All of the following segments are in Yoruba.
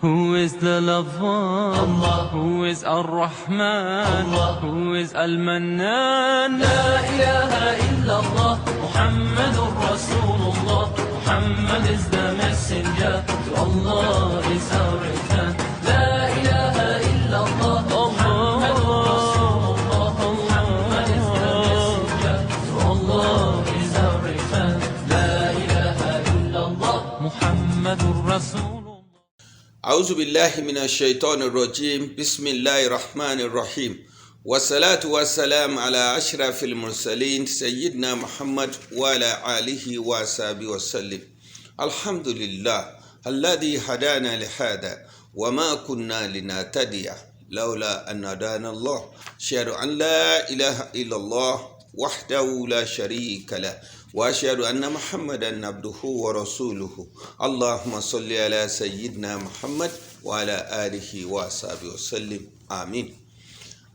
Who is the lover? Allah. Who is Ar-Rahman? Allah. Who is Al-Mannan? La ilaha illallah. Muhammadur Rasulullah. Muhammad is the messenger. To Allah is our return. La ilaha illallah. Muhammadur Rasulullah. Muhammad is the messenger. To Allah is our return. La ilaha illallah. Muhammadur Rasulullah. أعوذ بالله من الشيطان الرجيم، بسم الله الرحمن الرحيم، والصلاة والسلام على أشرف المرسلين سيدنا محمد وعلى آله وصحبه وسلم. الحمد لله الذي هدانا لهذا وما كنا لنهتدي لولا أن هدانا الله. أشهد أن لا إله إلا الله وحده لا شريك له واشهد ان محمدا عبده ورسوله. اللهم صل على سيدنا محمد وعلى اله وصحبه وسلم، آمين.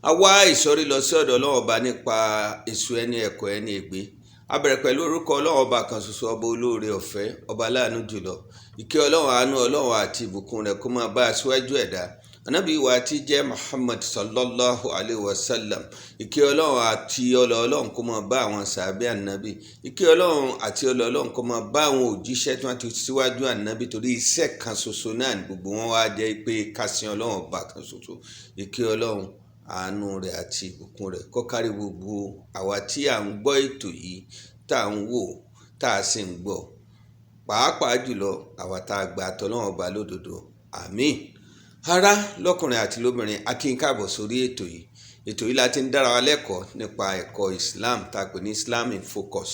A wá ìsọ̀rí lọ sí ọ̀dọ̀ Ọlọ́run Ọba nípa èso ẹni ẹ̀kọ́ ẹni ègbé. A bẹ̀rẹ̀ pẹ̀lú orúkọ Ọlọ́run Ọba kan ṣoṣo, Ọba olóore ọ̀fẹ́, Ọba aláàánú jùlọ. Ìkẹ́ Ọlọ́run, àánú Ọlọ́run àti ìbùkún rẹ̀ kó máa bá aṣíwájú ẹ̀dá, Anábì wa tí jẹ́ Muhammad sallallahu alayhi wa sallam. Ìkẹ́ Ọlọ́run àti ọlọ́ Ọlọ́run kó máa bá àwọn sàábẹ́ Ànábì. Ìkẹ́ Ọlọ́run àti ọlọ́ Ọlọ́run kó máa bá àwọn òjíṣẹ́ tí wọ́n ti síwájú Ànábì, torí iṣẹ́ kan ṣoṣo náà ni gbogbo wọn wá jẹ́ pé ká sin Ọlọ́run Ọba kan ṣoṣo. Ìkẹ́ Ọlọ́run, àánú rẹ̀ àti ìbùkún rẹ̀ kó kárí gbogbo àwa tí à ń gbọ́ ètò yìí, tá à ń wò, tá a sì ń gbọ́, pàápàá jùlọ àwa tá a gba tỌlọ́run Ọba lódodo. Àmín. Ará lọ́kùnrin àti lóbìnrin, a kí n káàbọ̀ sórí ètò yìí. Ètò yìí la ti ń dára wa lẹ́kọ̀ọ́ nípa ẹ̀kọ́ Islam tá a pè ní Islam in Focus.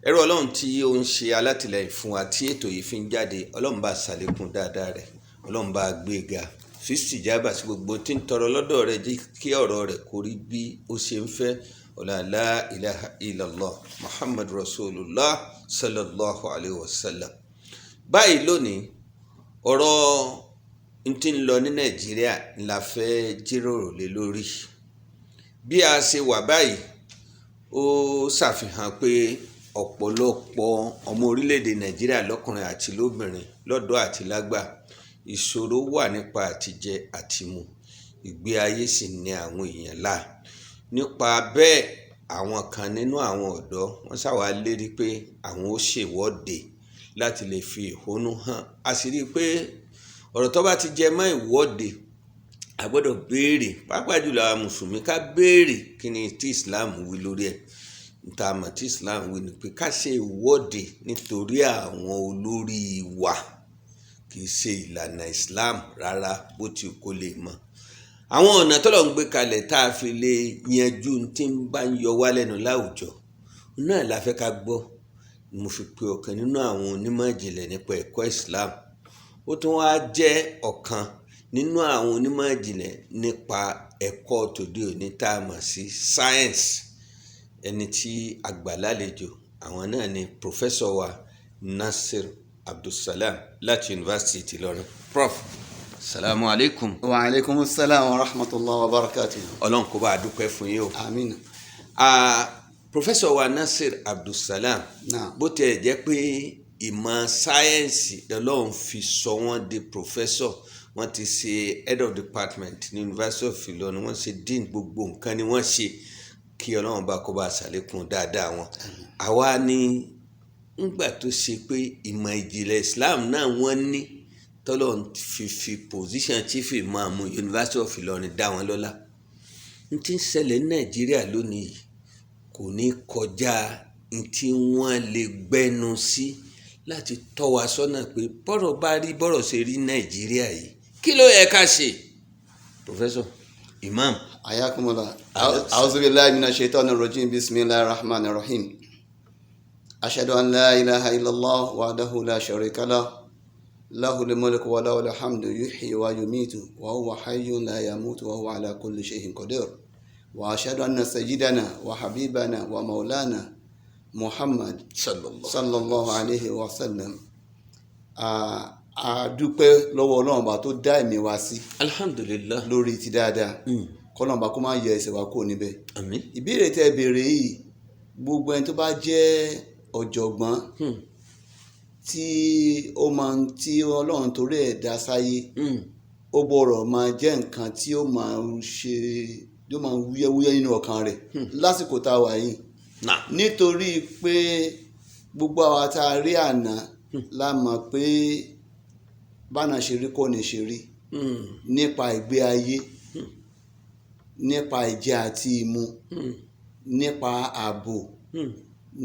Ẹrú Ọlọ́run tí ó ń ṣe alátìlẹyìn fún wa tí ètò yìí fi ń jáde, Ọlọ́run bá ṣàlékún dáadáa rẹ̀, Ọlọ́run bá gbé e ga, fíìsì jábà sí gbogbo tí ń tọrọ lọ́dọ̀ rẹ̀, jẹ́ kí ọ̀rọ̀ rẹ̀ kó rí bí ó ṣe ń fẹ́. Ọ̀là la ilaha illallah Muhammad Rasulullah sallallahu alayhi wa sallam. Báyìí lónìí, ọ̀rọ̀ n tí ń lọ ní Nàìjíríà la fẹ́ jíròrò lé lórí. Bí a ṣe wà báyìí, ó ṣàfihàn pé ọ̀pọ̀lọpọ̀ ọmọ orílẹ̀-èdè Nàìjíríà, lọ́kùnrin àti lóbìnrin, lọ́dọ̀ àti lágbà, ìṣòro wà nípa àtijẹ àtimu. Ìgbé ayé sì ní àwọn èèyàn là. Nípa bẹ́ẹ̀, àwọn kan nínú àwọn ọ̀dọ́ wọ́n ṣàwá lérí pé àwọn ó ṣèwọ́de láti lè fi ìhónú hàn. A sì rí i pé ọ̀rọ̀ tó bá ti jẹ mọ́ ìwọ́de, a gbọ́dọ̀ béèrè, pàápàá jùlọ àwọn mùsùlùmí, ká béèrè kí ni tí Islam wí lórí ẹ̀. Níta mọ̀ tí Islam wí ni pé ká ṣe ìwọ́de nítorí àwọn olórí wa kì í ṣe ìlànà Islam rárá, bó ti kó lè mọ̀. Àwọn ọ̀nà tọ́lọ̀ ń gbé kalẹ̀ tá a fi lè yanjú tí ń bá ń yọ wá lẹ́nu láwùjọ náà la fẹ́ ká gbọ́. Mo fi pe ọ̀kan nínú àwọn onímọ̀ ìjìnlẹ̀ nípa ẹ̀kọ́ Islam, ó tún wá jẹ́ ọ̀kan nínú àwọn onímọ̀ ìjìnlẹ̀ nípa ẹ̀kọ́ tòde òní tá a mọ̀ sí science. Ẹni tí a gbà lálejò, àwọn náà ni Professor wa Nasir Abdulsalam láti Yunifásitì ti Ìlọrin. Prof, salamu alaykum. Wa aleykum salaam wa rahmatulah wa barakatuh. Ọlọ́run kó bá a dúpẹ́ fún yín o. Àmín. Professor wa Nasir Abdulsalam, Naam. bó tiẹ̀ jẹ́ pé ìmọ̀ sáyẹ́ǹsì lọ́lọ́run fi sọ wọ́n di professor, wọ́n ti ṣe head of department ní University of Ìlọrin, wọ́n ṣe dean, gbogbo nǹkan ni wọ́n ṣe. Kí Ọlọ́run bá kó bá a ṣàlékún dáadáa wọn. Àwa ni ńgbà tó ṣe pé ìmọ̀ ìjìnlẹ̀ Islam náà wọ́n ní, tọ́lọ́run fi position chief imam University of Ìlọrin dá wọn lọ́lá. N tí ń ṣẹlẹ̀ ní Nàìjíríà lónìí yìí kò ní kọjá n tí wọ́n lè gbẹ́nu sí láti tọ́ wa sọ́nà pé bọ́rọ̀ bá rí bọ́rọ̀ ṣe rí Nàìjíríà yìí, kí ló yẹ ká ṣe? Professor, imam. Ayakumullah. A'udhu billahi minash shaitani rajim. Bismillahir rahmanir rahim. Ashhadu an la ilaha illallah wahdahu la sharika lah. Lahul mulku wa lahul hamdu yuhyi wa yumitu wa huwa hayyun la yamutu wa huwa ala kulli shay'in qadir. Wa ashhadu anna sayyidana wa habibana wa maulana Muhammad sallallahu sallallahu alayhi wa sallam. A dúpẹ́ lọ́wọ́ Ọlọ́run Ọba tó dá ẹ̀mí wa sí Alhamdulillah. lórí ti dáadáa. Kọ́lọ́run Ọba kó má yọ ẹsẹ̀ wa kúrò níbẹ̀. Àmín. Ìbéèrè tẹ́ ẹ béèrè yìí, gbogbo ẹni tó bá jẹ́ ọ̀jọ̀gbọ́n tí ó máa ń tí Ọlọ́run torí ẹ̀ dá sáyé, ó gbọ́dọ̀ máa jẹ́ nǹkan tí ó máa ń ṣe, tí ó máa ń wúyẹ́wúyẹ́ nínú ọkàn rẹ̀ lásìkò tá a wà yìí. Nítorí pé gbogbo àwa tá a rí àná la mọ̀ pé bánà ṣe rí kọ́ ni ṣe rí nípa ìgbé ayé, nípa ìjẹ àti ìmu, nípa ààbò,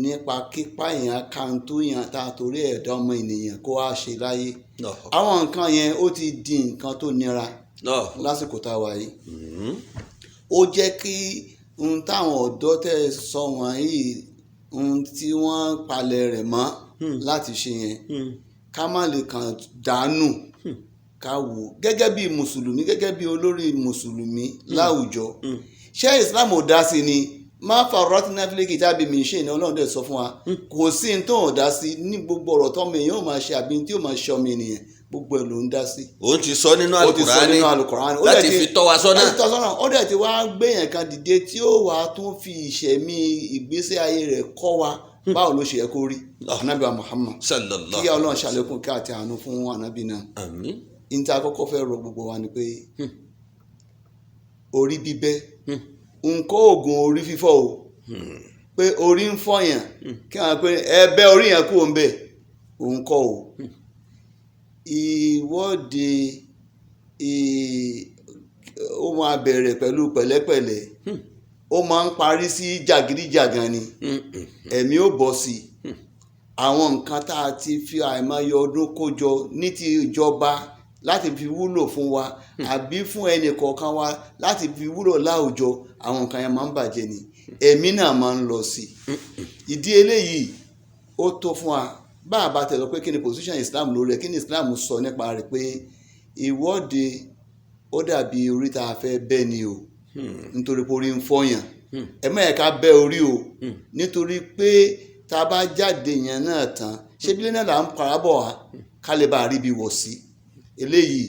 nípa kípa èèyàn kan tó yàn tá a torí ẹ̀dá ọmọ ènìyàn kó wá ṣe láyé. Àwọn nǹkan yẹn ó ti di nǹkan tó nira lásìkò tá a wà yìí. Ó jẹ́ kí ohun táwọn ọ̀dọ́ tẹ́ sọ wọ̀nyí, ohun tí wọ́n palẹ̀ rẹ̀ mọ́ láti ṣe yẹn, ká má lè kàn dànù. Ká wò gẹ́gẹ́ bí mùsùlùmí, gẹ́gẹ́ bí olórí mùsùlùmí láwùjọ, ṣé Islam ò dá sí ni? Má farratina fil kitabi min shay ní Ọlọ́run dẹ̀ sọ fún wa. Kò sí ní tó ń dá sí ní gbogbo ọ̀rọ̀ tọ́mọ èèyàn ò máa ṣe àbí tí ò máa ṣe ọmọ ènìyàn, gbogbo ẹ̀ ló ń dá sí. Òun ti sọ nínú Ó ti sọ Al-Qur'ani nínú Al-Qur'ani. Ó láti dẹ̀ fi tọ́ wa sọ́nà. Láti tọ́ sọ́nà. Ó dẹ̀ ti wá gbé yẹn kan dìde tí ó wàá tún fi ìṣẹ̀mí ìgbésí ayé rẹ̀ kọ́ wa báwo ló ṣe yẹ kó rí. Ànábì wa Muhammad, sallallahu kí Ọlọ́run ṣàlékún kí àti àánú fún ànábì náà. Àmín. Níta kọ́kọ́ fẹ́ rọ gbogbo wa ni pé orí bíbẹ́, nǹkan oògùn orí fífọ́ o, pé orí ń fọyàn kí àwọn pé ẹbẹ orí yẹn kúrò ń bẹ̀, òun kọ́ o. Ìwọ́de ó máa bẹ̀rẹ̀ pẹ̀lú pẹ̀lẹ́pẹ̀lẹ́, ó máa ń parí sí jàgídíjàgan ni, ẹ̀mí ò bọ́ sí i. Àwọn nǹkan tá a ti fi àìmọye ọdún kó jọ ní ti ìjọba láti fi wúlò fún wa àbí fún ẹnì kọ̀ọ̀kan wa láti fi wúlò láwùjọ, àwọn nǹkan yẹn máa ń bàjẹ́ ni, ẹ̀mí náà máa ń lọ sí i. Ìdí eléyìí ó tó fún wa bá a bá tẹ̀ lọ pé kí ni position Islam lórí ẹ̀, kí ni Islam sọ nípa rẹ̀, pé ìwọ́de ó dàbí orí tá a fẹ́ bẹ́ ni o, nítorí pé orí ń fọyàn. Ẹ má yẹ ká bẹ́ orí o, nítorí pé tá a bá jáde yẹn náà tán, ṣé bílẹ̀ náà là ń parabọ̀ wá ká lè bá a rí ibi wọ̀ sí. Eléyìí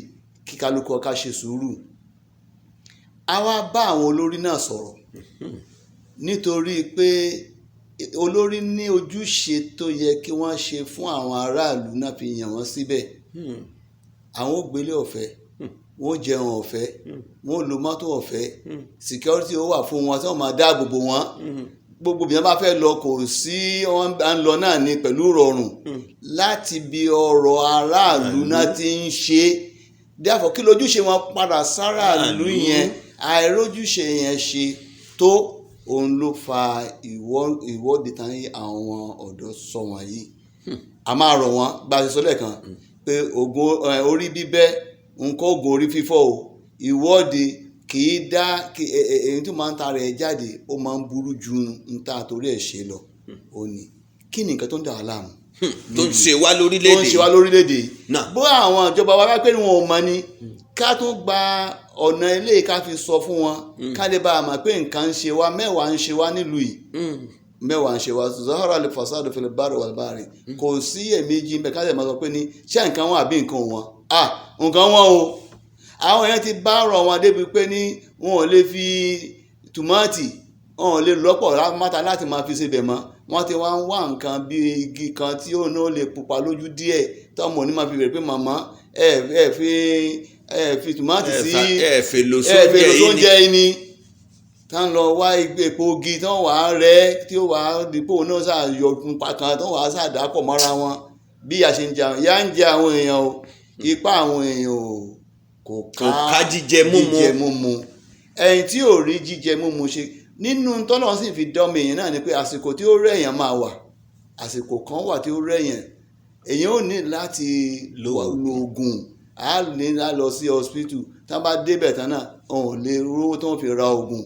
kí kálukú ká ṣe sùúrù. A wá bá àwọn olórí náà sọ̀rọ̀, nítorí pé olórí ní ojúṣe tó yẹ kí wọ́n ṣe fún àwọn aráàlú náà fi yàn wọ́n síbẹ̀. Àwọn ò gbélé ọ̀fẹ́, wọ́n jẹun ọ̀fẹ́, wọ́n lo mọ́tò ọ̀fẹ́, security ó wà fún wọn tí wọ́n máa dáàbò bò wọ́n. Gbogbo bí wọ́n bá fẹ́ lọ, kò sí wọ́n bá ń lọ náà ní pẹ̀lú rọrùn láti bí ọrọ̀ aráàlú náà ti ń ṣe. Therefore, kí lójúṣe wọn padà sáràlú yẹn? Àìrójúṣe yẹn ṣe tó, òun ló fa ìwọ́de tán àwọn ọ̀dọ́ sọ wọ̀nyí. A máa rọ̀ wọ́n bá a ṣe sọ lẹ́ẹ̀kan pé ògùn orí bíbẹ́, nǹkan ògùn orí fífọ́ o, ìwọ́de kì í dá èyí tó máa ń ta rẹ̀ jáde, ó máa ń burú ju n ta torí ẹ̀ ṣe lọ. Ó ní kí ni nǹkan tó ń dà wá láàmú tó ń ṣe wá lórílẹ̀‐èdè tó ń ṣe wá lórílẹ̀‐èdè yìí? Náà. Bó àwọn ìjọba wa bá pé wọn ò mọ̀ ni, ká tún gba ọ̀nà ilé ká fi sọ fún wọn, ká lè bá a mọ̀ pé nǹkan ń ṣe wá, mẹ́wàá ń ṣe wá nílùú yìí, mẹ́wàá ń ṣe wá. Zahara lè fasadu fil barri wal bahri, kò sí èméjì mbẹ. Ká lè máa sọ pé ní ṣé nǹkan wọn àbí nǹkan wọn, ah nǹkan wọn o. Àwọn èèyàn ti bá ọ̀rọ̀ wọn débi pé ní wọn ò lè fi tòmátì, wọn ò lè lọ́pọ̀ máta láti máa fi ṣebẹ̀ mọ́. Wọ́n ti wá ń wá nǹkan bí igi kan tí ó náà lè pupa lójú díẹ̀, tọ́mọ ní máa fi bèrè pé màmá ẹ ẹ fi tòmátì sí ẹ fèlò ẹ fèlò sóúnjẹ yìí ni sóúnjẹ yìí ni. Tá ń lọ wá epo igi tán wàá rẹ tí ó wàá dípò náà ṣàyọ pupa kan tán wàá ṣàdápọ̀ mọ́ra wọn. Bí ìyá ṣe ń jẹ àwọn ìyá ń jẹ àwọn èèyàn o, ipá àwọn èèyàn o kò kò ká jíjẹ múmu. Jíjẹ múmu, ẹni tí ò rí jíjẹ múmu ṣe nínú tọ́lọ́run sì fi dánmọ èèyàn náà ni pé àsìkò tí ó rẹ̀ èèyàn máa wà, àsìkò kan wà tí ó rẹ̀ èèyàn, èèyàn ò ní láti Lo lo oògùn, á ní láti lọ sí hospital. Tá bá débẹ̀ tán náà, òun ò lè rówó tó ń fi ra oògùn.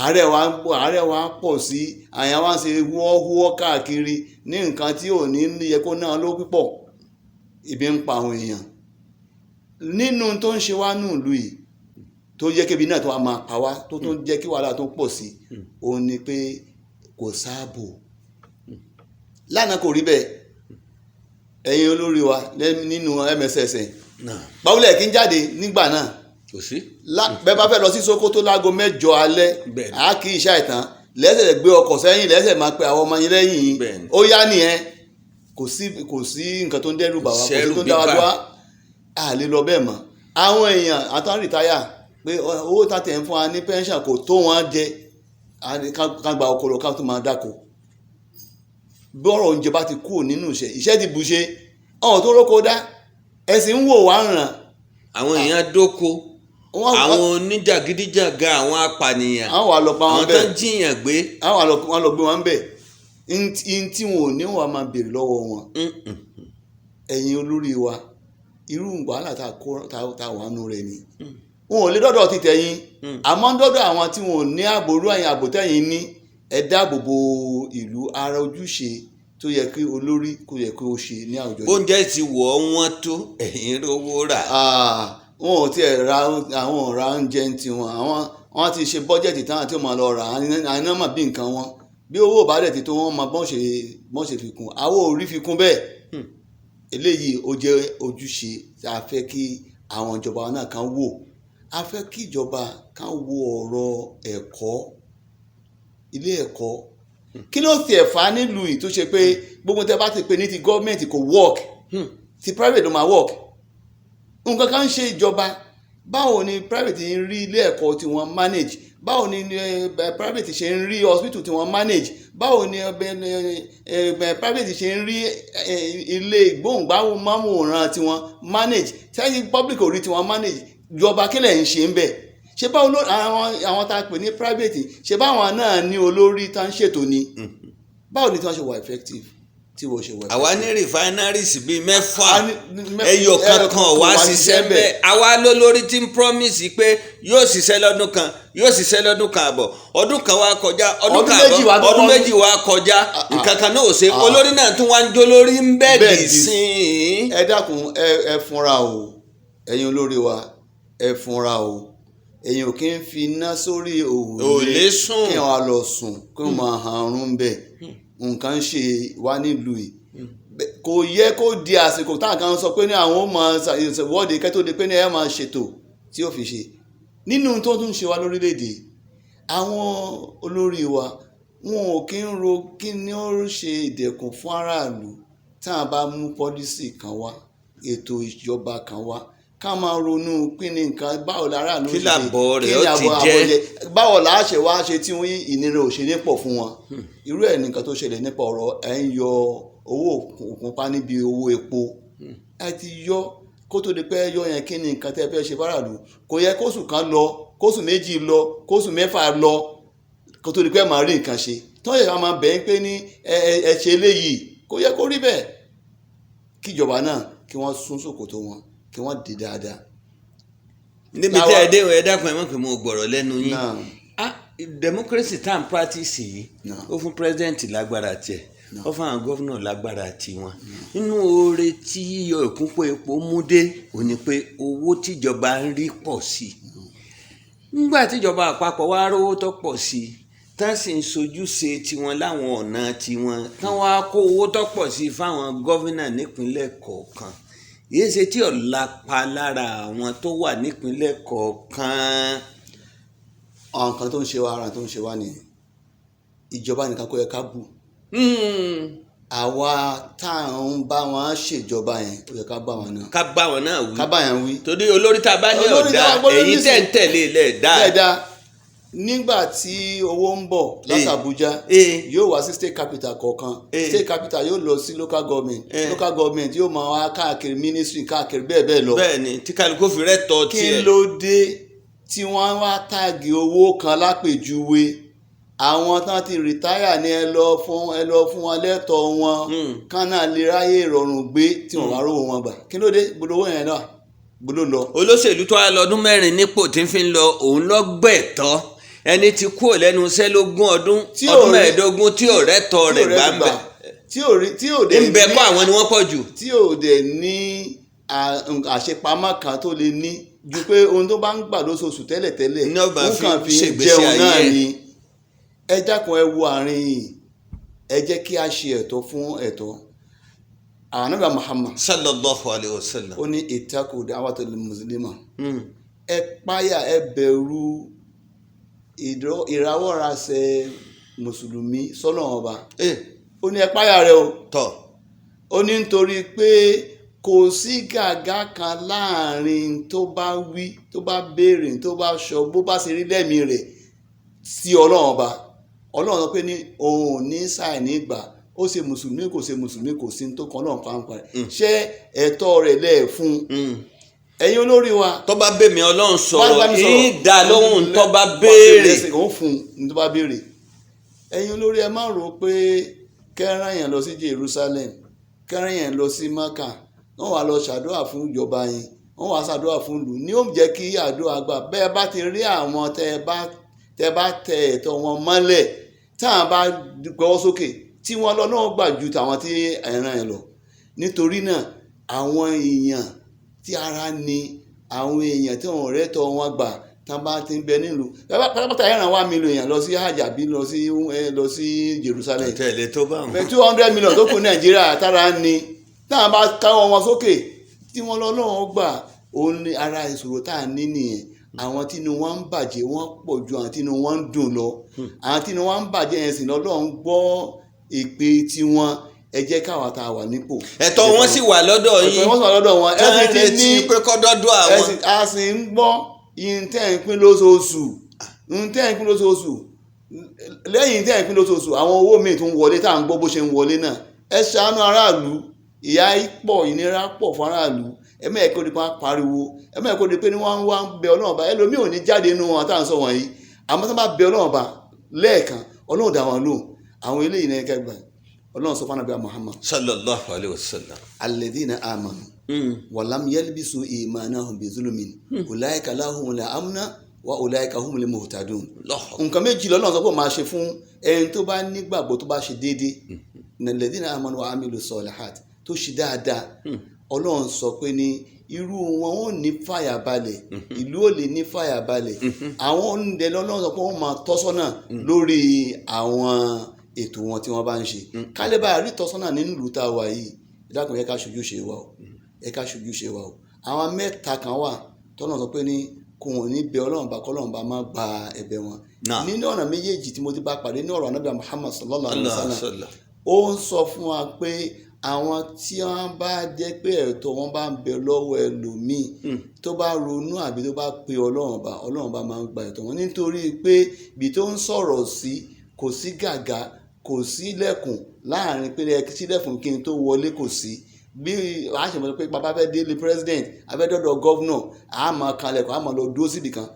Àárẹ̀ wa ń pọ̀, àárẹ̀ wa ń pọ̀ sí, àyàn wa ń ṣe wúọ́wúọ́ káàkiri ní nǹkan tí ò ní yẹ kó náà ló púpọ̀. Ibi ń pa àwọn èèyàn nínú tó ń ṣe wá nù ìlú yìí, tó jẹ́ kébi náà tó wá máa pa wá, tó tún jẹ́ kí wàhálà tó pọ̀ sí, òun ni pé kò sáàbò. Lánàá kò rí bẹ́ẹ̀. Ẹ̀yin olórí wa nínú MSSN, Náà. báwọlẹ̀ kí n jáde nígbà náà? Kò sí. Bẹ́ẹ̀ bá fẹ́ lọ sí Sókótó láago 8 alẹ́, Bẹ́ẹ̀ni. a kì í ṣàìtàn lẹ́sẹ̀ gbé ọkọ̀ sẹ́yìn, lẹ́sẹ̀ máa pe àwọn ọmọ yín lẹ́yìn yín. Bẹ́ẹ̀ni. Ó yá nìyẹn. Kò sí nǹkan tó ń dẹ́rù bà wá, kò sí Sẹ́rù tó ń dá wa bíbà. dúró, a lè lọ bẹ́ẹ̀ mọ́. Àwọn èèyàn àtàwọn retire pé owó tá tẹ̀ ń fún wa ní pension kò tó wọn jẹ. A ní ká gba oko lọ, ká tó máa dáko. Bí ọ̀rọ̀ oúnjẹ bá ti kúrò nínú ìṣẹ́, ìṣẹ́ ti bùṣe, ọ̀hún tó róko dá, ẹ̀sìn ń wò wá ràn. Àwọn èèyàn dóko, àwọn oníjàgídíjàga, àwọn apànìyàn, àwọn wà lọ pa wọn àwọn tó bẹ́ẹ̀, ń jiyàn gbé. Àwọn wà lọ, wọn lọ gbé wọn bẹ́ẹ̀ n tí wọn ò ní, wọn máa béèrè lọ́wọ́ wọn. Ẹ̀yin olórí wa, irú wàhálà tá a kó tá a wà nù rẹ̀ ni wọn ò lè dọ́dọ̀ ti tẹ̀yìn, àmọ́ ń dọ́dọ̀ àwọn tí wọn ò ní ààbò irú àyìn ààbò tẹ̀yìn ní. Ẹ dáàbò bo ìlú. Ara ojúṣe tó yẹ kí olórí kó yẹ kí ó ṣe ní àwùjọ yìí. Oúnjẹ ti wọ̀ ọ́ wọ́n tó, ẹ̀yin rówó rà. Ah, wọn ò tiẹ̀ ra, àwọn ò ra oúnjẹ ń tiwọn. Àwọn wọn ti ṣe bọ́jẹ̀tì táwọn tí ó máa lọ rà á ní mà bí nǹkan wọn bí owó ò bá dẹ̀ ti tó, wọ́n máa bọ́n ṣe fi kún. Àwọn ò rí fi kún bẹ́ẹ̀. Eléyìí ó jẹ́ ojúṣe tí a fẹ́ kí àwọn ìjọba náà kan wò. A fẹ́ kí ìjọba kan wo ọ̀rọ̀ ẹ̀kọ́, ilé ẹ̀kọ́. Kí ló tiẹ̀ fà á nílùú yìí tó ṣe pé gbogbo tẹ́ bá ti pè ní ti gọ́ọ̀mẹ̀ntì kò work, ti private ló máa work? Nǹkan kan ń ṣe ìjọba. Báwo ni private ń rí ilé ẹ̀kọ́ tí wọ́n manage? Báwo ni private ṣe ń rí hospital tí wọ́n manage? Báwo ni private ṣe ń rí ilé ìgbóhùngbáwòrán tí wọ́n manage, tẹ́yìn public ò rí tí wọ́n manage? Ìjọba, kí lẹ̀ ń ṣe ń bẹ̀? Ṣé báwo ló àwọn tá a pè ní private, ṣé báwọn náà ní olórí tá ń ṣètò ni? Báwo ni tí wọ́n ṣe wà effective, tí wọ́n ṣe wà Àwa effective? ní refineries bíi 6, A ní ẹyọ kankan wá ṣiṣẹ́ bẹ́ẹ̀. Àwa lólórí tí ń promise pé yóò ṣiṣẹ́ lọ́dún kan, yóò ṣiṣẹ́ lọ́dún kan àbọ̀. Ọdún kan wá kọjá, ọdún Ọdún kan 2 àbọ̀, wá tó ọdún kọ́. 2 wá kọjá, nǹkan kan náà ò ṣe. Olórí náà tún wá ń jó lórí ń bẹ́ẹ̀ Bẹ́ẹ̀ dì dì sí. Ẹ dákun, ẹ fúnra o. Ẹ̀yin olórí wa, ẹ fúnra o. Èyàn ò kí ń fi iná sórí Òrùlé òrùlé sùn. kí wọn lọ sùn, kí wọn máa hanrun bẹ́ẹ̀. Nǹkan ń ṣe wá nílùú yìí. Kò yẹ kó di àsìkò táwọn kan sọ pé ní àwọn ó máa ṣèwọ́de kẹ́ tó di pé ní ẹ máa ṣètò tí ó fi ṣe nínú tó tún ṣe wá lórílẹ̀‐èdè. Àwọn olórí wa, wọn ò kí ń ro kí ni ó ṣe ìdẹ̀kùn fún aráàlú. Tá a bá mú policy kan wá, ètò ìjọba kan wá, ká máa ronú kí ni nǹkan, báwo láràlú Kí ṣe làbọ̀ rẹ̀ kí ó ni ti àbọ̀ jẹ́? àbọ̀ jẹ́, báwo là á ṣe wá ṣe tí wọ́n ìnira ò ṣe ní pọ̀ fún wọn. Irú ẹ̀ nìkan tó ṣẹlẹ̀ nípa ọ̀rọ̀ ẹ̀ ń yọ owó òkun pa níbi owó epo. Ẹ ti yọ, kó tó di pé ẹ yọ yẹn, kí ni nǹkan tẹ́ ẹ fẹ́ ṣe fáráàlú? Kò yẹ kóṣù kan lọ, kóṣù 2 lọ, kóṣù 6 lọ, kó tó di pé ẹ máa rí nǹkan ṣe tí wọ́n yẹ ká máa bẹ̀ ẹ́ pé ní ẹ ṣe eléyìí. Kò yẹ kó rí bẹ́ẹ̀. Kíjọba náà kí wọ́n sún ṣòkòtò wọn, kí wọ́n dì dáadáa. Níbi tí ẹ dé, ẹ dákun, ẹ mọ̀ pé mo gbọ̀rọ̀ lẹ́nu yín. Náà. Ah, democracy tá à ń practice yìí, Náà. ó fún president lágbára tiẹ̀, ó fún àwọn gómìnà lágbára tiwọn. Nínú oore tí yíyọ ìkúnpọ̀ epo mú dé ò ní pé owó tíjọba ń rí pọ̀ sí i. Nígbà tíjọba àpapọ̀ wá rówó tó pọ̀ sí i, tán sì ń sojúṣe tiwọn láwọn ọ̀nà tiwọn, tán wá kó owó tó pọ̀ sí i fáwọn gómìnà nípínlẹ̀ kọ̀ọ̀kan, yìí ṣe tí ọ̀la pa lára àwọn tó wà nípínlẹ̀ kọ̀ọ̀kan. Àwọn nǹkan tó ń ṣe wá, ara tó ń ṣe wá nìyẹn. Ìjọba nìkan kó yẹ ká bù. Àwa tá à ń bá wọn ṣèjọba yẹn, ó yẹ ká bá wọn náà Ká bá wọn náà wí. Ká bá yẹn wí. Torí olórí tá a bá ní Olórí ọ̀dà, tá a gbọ́dọ̀ èyí ní tẹ̀ ń tẹ̀lé ilẹ̀ dá. Dáadáa. Nígbà tí owó ń bọ̀ láti Abuja, yóò wá sí state capital kọ̀ọ̀kan. State capital yóò lọ sí local government. Local government yóò máa wá káàkiri ministry, káàkiri bẹ́ẹ̀ bẹ́ẹ̀ lọ. Bẹ́ẹ̀ ni, tí kálukú fi rẹ́ tọ́ Kí tiẹ̀. ló dé tí wọ́n wá tag owó kan lápèjúwe, àwọn tán ti retire ní ẹ lọ fún wọn lẹ́tọ̀ọ́ wọn, kán náà lè ráyè ìrọ̀rùn gbé, tí wọ́n bá rówó wọn gbà? Kí ló dé? Gbogbo owó yẹn náà gbogbo lọ. Olóṣèlú tó wá lọ́dún 4 nípò tí ń fi ń lọ, òun lọ gbẹ̀tọ́. Ẹni tí kúrò lẹ́nu iṣẹ́ lógún ọdún, Tí ò ọdún 15, tí ò rẹ́tọ́ tí rẹ̀ ò gbà rẹ́ ń gbà, bẹ̀. Tí ò rí, tí ò dẹ̀ ń bẹ ní kọ́ àwọn ni wọ́n pọ̀ jù. Tí ò dẹ̀ ní àṣepamọ́ kan tó lè ní ju pé ohun tó bá ń gbà lóṣooṣù tẹ́lẹ̀tẹ́lẹ̀ Ní ọba ó fi kàn fi ń ṣègbésí jẹun ayé náà ẹ̀. ni. Ẹ dákun, ẹ wo àárín yìí. Ẹ jẹ́ kí a ṣe ẹ̀tọ́ fún ẹ̀tọ́. Ànábì Muhammad, Sallallahu alayhi wa sallam. ó ní ittaqu da'watal muslima. Ẹ páyà, ẹ bẹ̀rù ìrawọ́rasẹ̀ mùsùlùmí sọ́nà ọba. Ó ní ẹ páyà rẹ o. Tọ́. Ó ní nítorí pé kò sí gàgá kan láàrin tó bá wí, tó bá béèrè, tó bá sọ, bó bá ṣe rí lẹ́mìí rẹ̀ sí Ọlọ́run Ọba. Ọlọ́run sọ pé ní òun ò ní ṣàì ní gbà. Ó ṣe mùsùlùmí, kò ṣe mùsùlùmí, kò sí ní tó kan Ọlọ́run pàápàá rẹ̀. Ṣé ẹ̀tọ́ rẹ̀ lẹ́ẹ̀ fún ẹ̀yin olórí wa? Tó bá bèmí Ọlọ́run Wá bá mi sọ̀rọ̀, sọ̀rọ̀. ń dá lóhùn tó bá béèrè. Òun fún un tó bá béèrè. Ẹ̀yin olórí, ẹ má rò pé kẹ́ràn yẹn lọ sí Jerusalem, kẹ́ràn yẹn lọ sí Maka, wọ́n wá lọ ṣàdúrà fún ìjọba yẹn, wọ́n wá ṣàdúrà fún ìlú ní ó jẹ́ kí àdúrà gbà. Bẹ́ẹ̀ bá ti rí àwọn tẹ́ bá tẹ ẹ̀tọ́ wọn mọ́lẹ̀, táwọn bá gbọ́wọ́ sókè tí wọ́n lọ náà gbà ju tàwọn tí ẹ̀ràn yẹn lọ. Nítorí náà, àwọn èèyàn tí ara ni, àwọn èèyàn tí wọn rẹ́ tọ́ wọn gbà, tá bá ti ń bẹ nílùú pátápátá, ẹ̀ràn wá mílíọ̀nù èèyàn lọ sí hajj àbí lọ sí Jerusalem. Tẹ̀lé tó bá wọn. 200 million tó kù Nàìjíríà tára ni, táwọn bá káwọ́ wọn sókè tí wọ́n lọ lọ́wọ́ gbà, òun ni ara ìṣòro tá a ní nìyẹn. Àwọn tínú wọn ń bàjẹ́, wọ́n pọ̀ ju àwọn tínú wọn ń dùn lọ. Àwọn tínú wọn ń bàjẹ́ yẹn sì lọ́lọ́run gbọ́ èpè tiwọn. Ẹ jẹ́ káwa tá a wà nípò. Ẹ̀tọ́ wọn sì wà lọ́dọ̀ Ẹ̀tọ́ yín. wọn sì wà lọ́dọ̀ wọn. Ẹ sì Tán ti retí ní pé kọ́ dọ́dọ̀ ẹ àwọn. sì a sì ń gbọ́ yín tẹ́ ń pín lóṣooṣù, yín tẹ́ ń pín lóṣooṣù. Lẹ́yìn tẹ́ ń pín lóṣooṣù, àwọn owó míì tún wọlé tá à ń gbọ́ bó ṣe ń wọlé náà. Ẹ ṣàánú aráàlú. Ìyà pọ̀, ìnira pọ̀ fún aráàlú. Ẹ mẹ́ẹ̀ kó di pa pariwo, ẹ mẹ́ẹ̀ kó di pé ní wọ́n wá ń bẹ Ọlọ́run bá. Ẹlòmíì ò ní jáde nínú wọn tá à ń sọ wọ̀nyí, àmọ́ tó bá bẹ Ọlọ́run bá lẹ́ẹ̀kan, Ọlọ́run dá wọn lóhùn. Àwọn eléyìí náà kẹgbẹ́ Ọlọ́run sọ fún Ànábì Muhammad Sallallahu alayhi wa sallam. Alladhina amanu walam yalbisu imanahum bizulumin ulaika lahumul amna wa ulaika humul muhtadun. Lọ́họ̀. Nǹkan méjì lọ́lọ́run sọ pé ó máa ṣe fún ẹni tó bá nígbàgbọ́, tó bá ṣe déédéé, alladhina amanu wa amilu salihat, tó ṣe dáadáa. Ọlọ́run sọ pé ní irú wọn ò ní fàyàbalẹ̀, ìlú ò lè ní fàyàbalẹ̀. Àwọn oúnjẹ lọ́lọ́run sọ pé wọ́n máa tọ́sọ́nà lórí àwọn ètò wọn tí wọ́n bá ń ṣe. Kálíbà rí tọ́sọ́nà nínú ìlú tá a wà yìí. Ẹ dákun, ẹ ká ṣojúṣe wa o, ẹ ká ṣojúṣe wa o. Àwọn mẹ́ta kan wà tọ́lọ́run sọ pé ní kò wọ́n ní bẹ Ọlọ́run bá, kọ́lọ́run bá má gba ẹ̀bẹ̀ wọn. Nínú ọ̀nà méjèèjì tí mo ti bá pàdé ní ọ̀rọ̀ Ànábì Muhammad sallallahu alaihi wa sallam, sallam, ó ń sọ fún wa pé àwọn tí wọ́n bá jẹ́ pé ẹ̀tọ́ wọn bá ń bẹ lọ́wọ́ ẹlòmíì, tó bá ronú àbí tó bá pe Ọlọ́run bá, Ọlọ́run bá máa ń gba ẹ̀tọ́ wọn, nítorí pé ibi tó ń sọ̀rọ̀ sí kò sí gàgà, kò sí lẹ̀kùn láàrin pé ẹ sílẹ̀kùn kí n tó wọlé. Kò sí bí a ṣe mọ̀ pé bàbá fẹ́ délé president, abẹ́dọ́dọ̀ governor, a máa kalẹ̀kùn, a máa lọ dúró síbì kan.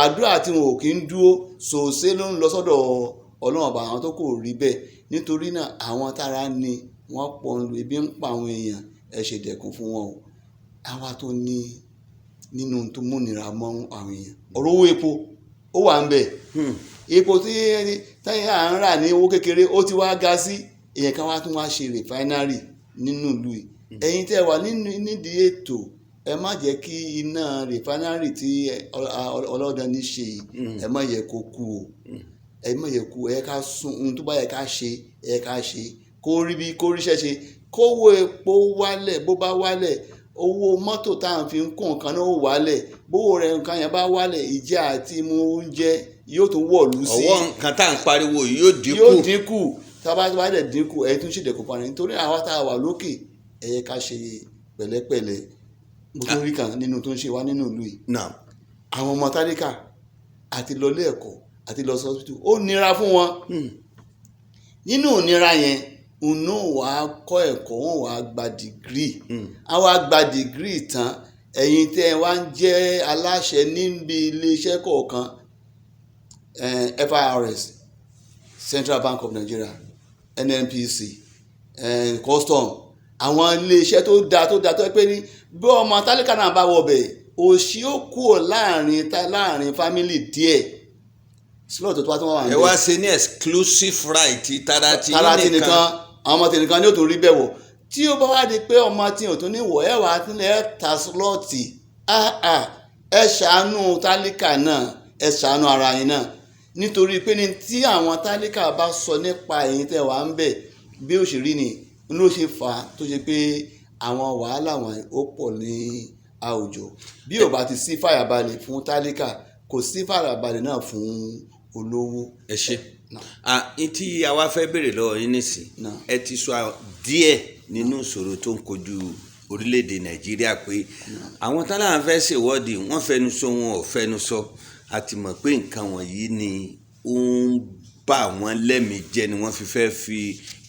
Àdúrà tí wọn ò kí ń dúró sòsé ló ń lọ sọ́dọ̀ Ọlọ́run ọba. Àwọn tó kò rí bẹ́ẹ̀. Nítorí náà, àwọn tára ni wọ́n pọ̀ ń lu, ebi ń pa àwọn èèyàn, ẹ ṣe dẹ̀kun fún wọn o. Àwa tó ní nínú tó múnira mọ́ àwọn èèyàn, ọ̀rọ̀ owó epo ó wà ń bẹ̀. Epo tí táyà à ń rà ní owó kékeré, ó ti wá ga sí. Èèyàn kan wá tún wá ṣe refinery nínú ìlú yìí. Ẹ̀yin tẹ́ wà nínú nídìí ètò, ẹ má jẹ́ kí iná refinery tí ọlọ́dàn ní ṣe yìí, ẹ má yẹ kó kú o, ẹ má yẹ kú. Ẹ ká sún ohun tó bá yẹ ká ṣe, ẹ ká ṣe kó rí bí kó ríṣẹ́ ṣe, kówó epo wálẹ̀. Bó bá wálẹ̀, owó mọ́tò tá à ń fi ń kó nǹkan náà ó wálẹ̀. Bówó rẹ̀ nǹkan yẹn bá wálẹ̀, ìjẹ àti mu oúnjẹ yóò tún wọ̀lú sí. Ọwọ́ nǹkan tá à ń pariwo yìí yóò dínkù. Yóò dínkù. Tá a bá wá dẹ̀ dínkù, ẹ̀ tún ṣèdẹ̀kùn parí, nítorí àwa tá a wà lókè, ẹ yẹ ká ṣe pẹ̀lẹ́pẹ̀lẹ́. Mo tún rí kan nínú tó ń ṣe wá nínú ìlú yìí. Àwọn ọmọ tálíkà àti lọ ilé ẹ̀kọ́ àti lọ sí hospital, ó nira fún wọn. Nínú ìnira yẹn, òun náà wàá kọ́ ẹ̀kọ́, wọn wàá gba degree. Àwọn àgbà degree tán, ẹ̀yin tẹ́ ẹ wá ń jẹ́ aláṣẹ níbi iléeṣẹ́ kọ̀ọ̀kan, FIRS, Central Bank of Nigeria, NNPC, custom, àwọn iléeṣẹ́ tó dáa tó dáa, tó yẹ pé ní bí ọmọ tálíkà náà bá wọ bẹ̀, òṣì ó kúrò láàrin family díẹ̀. Slot tó wá tó wà Ẹ wá ṣe ní exclusive right tara ti tara ti nìkan, àwọn ọmọ tí nìkan ní òtún rí bẹ́ẹ̀ wọ̀. Tí ó bá wá di pé ọmọ tí ò tún ní wọ̀, ẹ wà á tún lè ta slot. Ẹ ṣàánú tálíkà náà, ẹ ṣàánú ara yín náà, nítorí pé ní tí àwọn tálíkà bá sọ nípa ẹ̀yin tẹ́ wà ń bẹ̀, bí ó ṣe rí ni ló ṣe fà á tó ṣe pé àwọn wàhálà wọ̀nyí ó pọ̀ ní àwùjọ. Bí ò bá ti sí fàyàbalẹ̀ fún tálíkà, kò sí fàyàbalẹ̀ náà fún olówó. Ẹ ṣe. Tí àwa fẹ́ béèrè lọ́wọ́ yín nísìn, Náà. ẹ ti sọ díẹ̀. Nínú ìṣòro tó ń kojú orílẹ̀-èdè Nàìjíríà, pé àwọn tán láwọn fẹ́ ṣèwọ́de, wọ́n fẹnu sọ, wọn ò fẹnu sọ, a ti mọ̀ pé nǹkan wọ̀nyí ni ó ń bà wọ́n lẹ́mìí jẹ́ ni wọ́n fi fẹ́ fi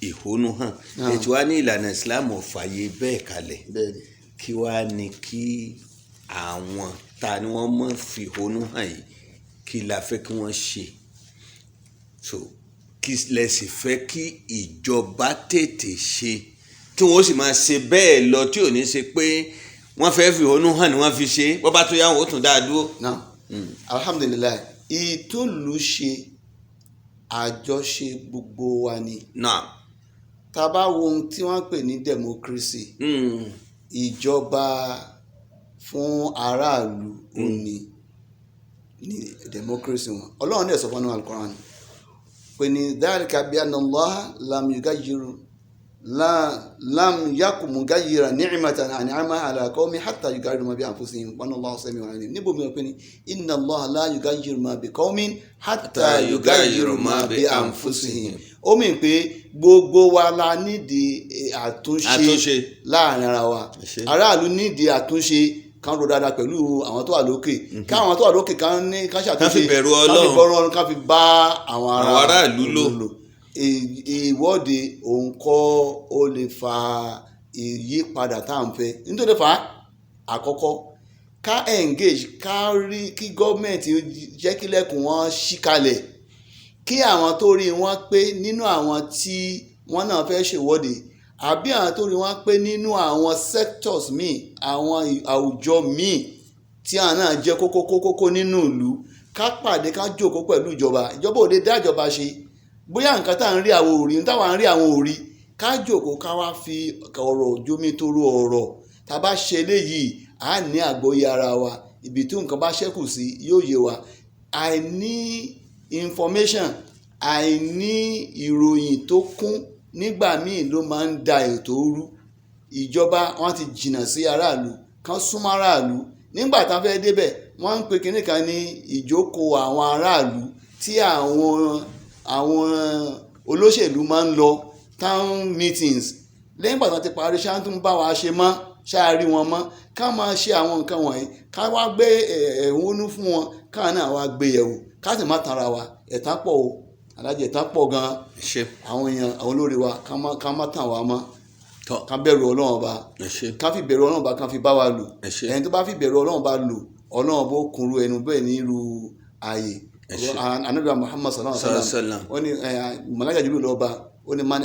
ìhónú hàn. Ètò wa ní ìlànà Islam ò fààyè bẹ́ẹ̀ kalẹ̀. Bẹ́ẹ̀ni. Kí wàá ní kí àwọn ta ni wọ́n mọ̀ fi ìhónú hàn yìí, kí la fẹ́ kí wọ́n ṣe? So kí lẹ sì fẹ́ kí ìjọba tètè ṣe, tí wọ́n sì máa ṣe bẹ́ẹ̀ lọ, tí ò ní ṣe pé wọ́n fẹ́ fi ìhónú hàn ni wọ́n fi ṣe, bọ́ bá tó yá wọn ó tún dáa dúró? Náà, alhamdulillahi, ìtòlù ṣe àjọṣe gbogbo wa ni. Tá a bá wo ohun tí wọ́n ń pè ní democracy, ìjọba fún aráàlú, ó ní democracy wọn. Ọlọ́run dẹ̀ sọ fún Al-Qur'an pé ní dhalika bi anna Allaha lam yughayyiru lam yaku mughayyiran ni'matan an'amaha ala qawmin hatta yughayyiru ma bi anfusihim wa anna Allaha sami'un alim. Níbo mi ò pé ní inna Allaha la yughayyiru ma bi qawmin hatta yughayyiru ma bi anfusihim. Ó mì pé gbogbo wa la nídìí àtúnṣe Àtúnṣe. láàrin ara wa. Ṣe. Aráàlú nídìí àtúnṣe, kan ro dáadáa pẹ̀lú àwọn tó wà lókè, káwọn tó wà lókè kan ní kan ṣàtúnṣe, Kán fi bẹ̀rù kán fi Ọlọ́run. bẹ̀rù Ọlọ́run, kán fi bá àwọn ará Àwọn aráàlú lò. Ìwọ́de òun kọ́ ó lè fa ìyípadà tá à ń fẹ́. Nítorí fa àkọ́kọ́, ká engage, ká rí kí gọ́ọ̀mẹ̀ntì jẹ́ kí lẹ́kùn wọn ṣí kalẹ̀, kí àwọn tó rí wọn pé nínú àwọn tí wọ́n náà fẹ́ ṣèwọ́de, àbí àwọn tó rí wọn pé nínú àwọn sectors míì, àwọn àwùjọ míì tí àwọn náà jẹ́ kókó kókó nínú ìlú, ká pàdé, ká jókòó pẹ̀lú ìjọba. Ìjọba ò lè dá ìjọba ṣe. Bóyá nǹkan tá à ń rí àwọn ò rí, táwa ń rí àwọn ò rí. Ká jókòó, ká wá fi ọ̀rọ̀ jómitoro ọ̀rọ̀. Tá a bá ṣe eléyìí, á ní àgbọ́yé ara wa. Ibi tí nǹkan bá ṣẹ́kù sí yóò yé wa. Àìní information, àìní ìròyìn tó kún nígbà míì ló máa ń da ètò rú. Ìjọba wọn ti jìnnà sí aráàlú, kan súnmọ́ aráàlú. Nígbà tá a fẹ́ débẹ̀, wọ́n ń pe kinní kan ní ìjókòó àwọn aráàlú tí àwọn olóṣèlú máa ń lọ, town meetings. Lẹ́yìn ìgbà tí wọ́n ti parí, ṣáà tún bá wa ṣe mọ́, ṣáà rí wọn mọ́. Ká máa ṣe àwọn nǹkan wọ̀nyí, ká wá gbé ẹ̀hónú fún wọn, káà náà wá gbé yẹ̀wò, ká sì má tanra wa. Ẹ̀tàn pọ̀ o, alájẹ, ẹ̀tàn pọ̀ gan-an. Ṣe. Àwọn èèyàn, àwọn olórí wa, ká má tàn wá mọ́. Tọ́. Ká bẹ̀rù Ọlọ́run Ọba. Ẹ ṣe. Ká fi bẹ̀rù Ọlọ́run Ọba, ká fi bá wa lò. Ẹ ṣé. Ẹni tó bá fi bẹ̀rù Ọlọ́run Ọba lò, Ọlọ́run bó kunru ẹnu bẹ́ẹ̀ ní irú ààyè. Ẹ ṣé. Anabi Muhammad sallallahu alaihi Sallallahu wasallam, alaihi ó ní màláíkà Jibril ló bá, ó ní man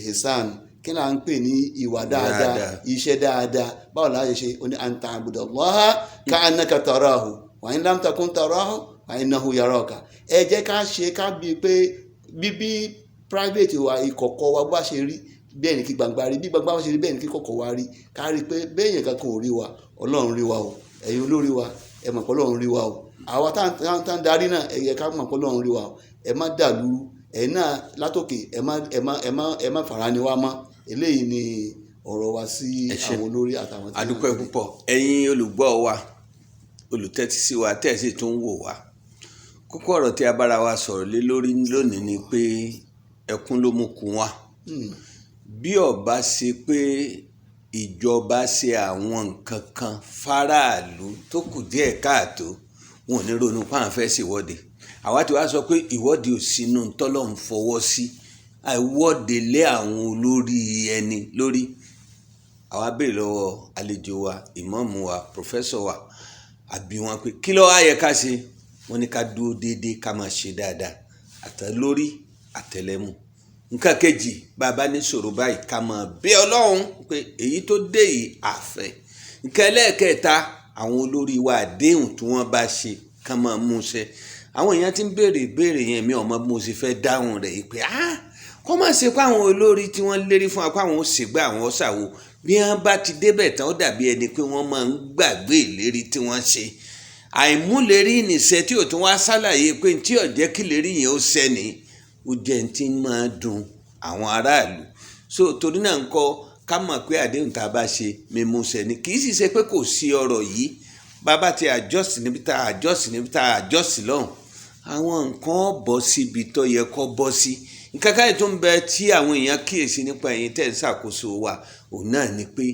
ihsan, kí là ń pè ní ìwà dáadáa, Dáadáa. iṣẹ́ dáadáa, báwo la ṣe ṣe? Ó ní an ta'budallaha ka'annaka tarahu wa in lam takun tarahu fa innahu yaraka. Ẹ jẹ́ ká ṣe ká bíi pé bíbí private wa, ìkọ̀kọ̀ wa, bá ṣe rí bẹ́ẹ̀ ni kí gbangba rí, bí gbangba ṣe rí bẹ́ẹ̀ ni kí kọ̀kọ̀ wa rí. Ká rí i pé bẹ́ẹ̀ yẹn kankan ò rí wa, Ọlọ́run rí wa o. Ẹ̀yin olórí wa, ẹ mọ̀ pé Ọlọ́run rí wa o. Àwa tá ń darí náà, ẹ yẹ ká mọ̀ pé Ọlọ́run rí wa o. Ẹ má dàlúrú. Ẹ̀yin náà látòkè, ẹ má fara ni wa mọ́. Eléyìí ni ọ̀rọ̀ wa sí Ẹ ṣé. àwọn olórí àtàwọn tí A dúpẹ́ púpọ̀, ẹ̀yin olùgbọ́ wa, olùtẹ́tí sí wa, tẹ́ ẹ̀ sì tún wò wá. Kókó ọ̀rọ̀ tí a bára wa sọ̀rọ̀ lé lórí lónìí ni pé ẹkún ló mú kun wá. Bí ó bá ṣe pé ìjọba ṣe àwọn nǹkan kan fáráàlú tó kù díẹ̀ káàtó, wọn ò ní ronú pé àwọn fẹ́ ṣèwọ́de. Àwa ti wá sọ pé ìwọ́de ò sínú tọ́lọ́run fọwọ́ sí, àìwọ́de lé àwọn olórí ẹni lórí. Àwa béèrè lọ́wọ́ àlejò wa, ìmáàmù wa, professor wa, àbí wọn pé kí ló wá yẹ ká ṣe? Wọ́n ní ká dúró déédéé, ká máa ṣe dáadáa àtẹlórí àtẹlẹmú. Nǹkan kejì, bàbá ní sọ̀rọ̀ báyìí, ká máa bẹ̀ Ọlọ́run pé èyí tó dé yìí àfẹ́. Nǹkan ẹlẹ́ẹ̀kẹta, àwọn olórí wa, àdéhùn tí wọ́n bá ṣe, ká máa mú ṣẹ. Àwọn èèyàn ti ń béèrè ìbéèrè yẹn, mi ò mọ bí mo ṣe fẹ́ dáhùn rẹ̀ yìí pé kó má ṣe pé àwọn olórí tí wọ́n lérí fún wa pé àwọn ó ṣègbè, àwọn ó ṣàwo, bí wọ́n bá ti débẹ̀ tán, ó dàbí ẹni pé wọ́n máa ń gbàgbé ìlérí tí wọ́n ṣe. Àìmúlérí nìṣẹ́ tí ò tún wá ṣàlàyé pé tí ò jẹ́ kí lérí yẹn ó ṣẹ ni, ó jẹ́ ní tí ń máa dùn àwọn aráàlú. So torí náà ń kọ́, ká mọ̀ pé àdéhùn tá a bá ṣe, mímú ṣẹ ni. Kì í sì ṣe pé kò sí ọ̀rọ̀ yìí. Bàbá ti adjust níbi tá a adjust, níbi tá a adjust lọ́hùn, àwọn nǹkan bọ́ síbi tó yẹ kó bọ́ sí. Nǹkan káyọ̀ tó ń bẹ tí àwọn èèyàn kíyèsí nípa ẹ̀yin tẹ̀ ń ṣàkóso wa òun náà ni pé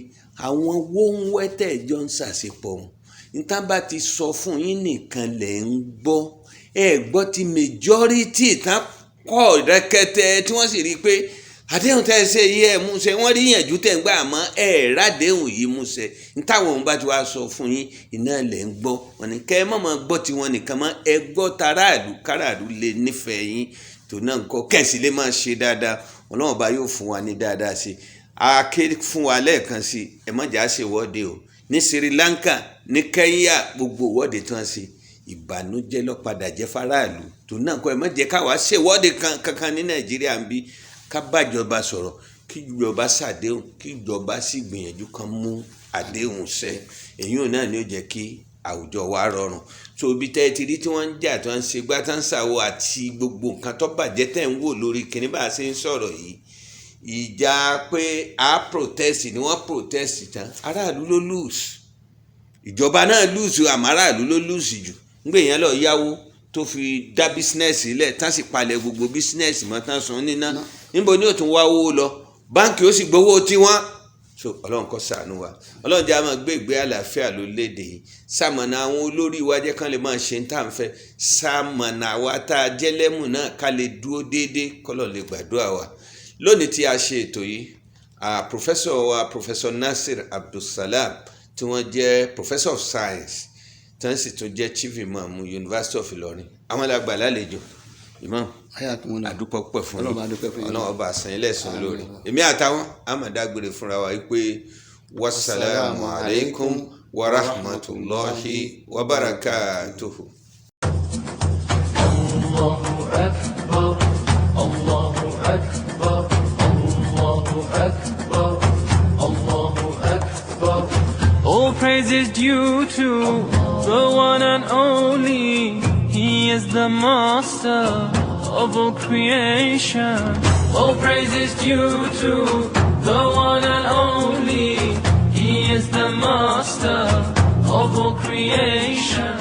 àwọn wóńwẹ́ tẹ̀ jọ ń ṣàṣepọ̀ òun níta bá ti sọ fún yín nìkan lẹ̀ ń gbọ́. Ẹ gbọ́ ti majority tán kọ́ rẹ́kẹ́tẹ́ tí wọ́n sì rí i pé àdéhùn tẹ́ ẹ ṣe yí ẹ múṣẹ, wọ́n rí ìyànjú tẹ́ ń gbà, àmọ́ ẹ ràdéhùn yìí múṣẹ. Ntáwọn òun bá ti wá sọ fún yín iná lẹ̀ ń gbọ́. Wọ́n ní kẹ́ ẹ má máa gbọ́ tiwọn nìkan mọ́, ẹ gbọ́ taráàlú káràlú lè nífẹ̀ẹ́ yín tó náà ń kọ́ kẹ̀sì lè máa ṣe dáadáa. Ọlọ́run bá yóò fún wa ní dáadáa sí i. Àáké fún wa lẹ́ẹ̀kan sí i, ẹ má jà ṣe ìwọ́de o. Ní Sri Lanka, ní Kenya, gbogbo ìwọ́de tí wọ́n ṣe ìbànújẹ́ ló padà jẹ́ fáráàlú tó náà kọ́. Ẹ má jẹ́ káwa ṣe ìwọ́de kankan ní Nàìjíríà ń bí. Ká bájọba sọ̀rọ̀, kí ìjọba ṣàdéhùn, kí ìjọba sì gbìyànjú kan mú àdéhùn ṣẹ. Èyí ò náà ni ó jẹ́ kí àwùjọ wa rọrùn. So ibi tẹ́ ẹ ti rí tí wọ́n ń jà, tí wọ́n ń ṣe gbá, tí wọ́n ń ṣàwo àti gbogbo nǹkan tó bàjẹ́ tẹ̀ ń wò lórí kinní bá a ṣe ń sọ̀rọ̀ yìí, ìjà pé a protest ni wọ́n protest tán, aráàlú ló lose, ìjọba náà lose, àmọ́ aráàlú ló lose jù. Ngbè yẹn lọ yáwó tó fi dá business lẹ̀ tán, sì palẹ̀ gbogbo business mọ́ tán, sùn níná. Níbo ni ó tún wá owó lọ? Báńkì ó sì gbowó tiwọn. So Ọlọ́run kó ṣàánú wa. Ọlọ́run jẹ́ a máa gbé ìgbé àlàáfíà lórílẹ̀‐èdè yìí. Ṣamọ̀nà àwọn olórí wa, jẹ́ kán lè máa ṣe ń tà ń fẹ́. Ṣamọ̀nà àwa tá a jẹ́ lẹ́mù náà ká lè dúró déédéé, kọ́lọ̀ lè gbàdúrà wa. Lónìí tí a ṣe ètò yìí, professor wa, Professor Nasir Abdulsalam, tí wọ́n jẹ́ professor of science, tí wọ́n sì tún jẹ́ chief imam University of Ìlọrin, àwọn làgbà lálejò. Imam, àdúpọ̀ pẹ̀ fún yín. Ọlọ́run ọba àṣà ilẹ̀ ẹ̀sùn lórí èmi àtàwọn àmàdágbére fúnra wa pé wasalaamu alaykum wa rahmatulahi wa barakatuhu. Allahu akbar, Allahu akbar, Allahu akbar, Allahu akbar. All praise is due to the one and only. He is the master of all creation. All praise is due to the one and only. He is the master of all creation.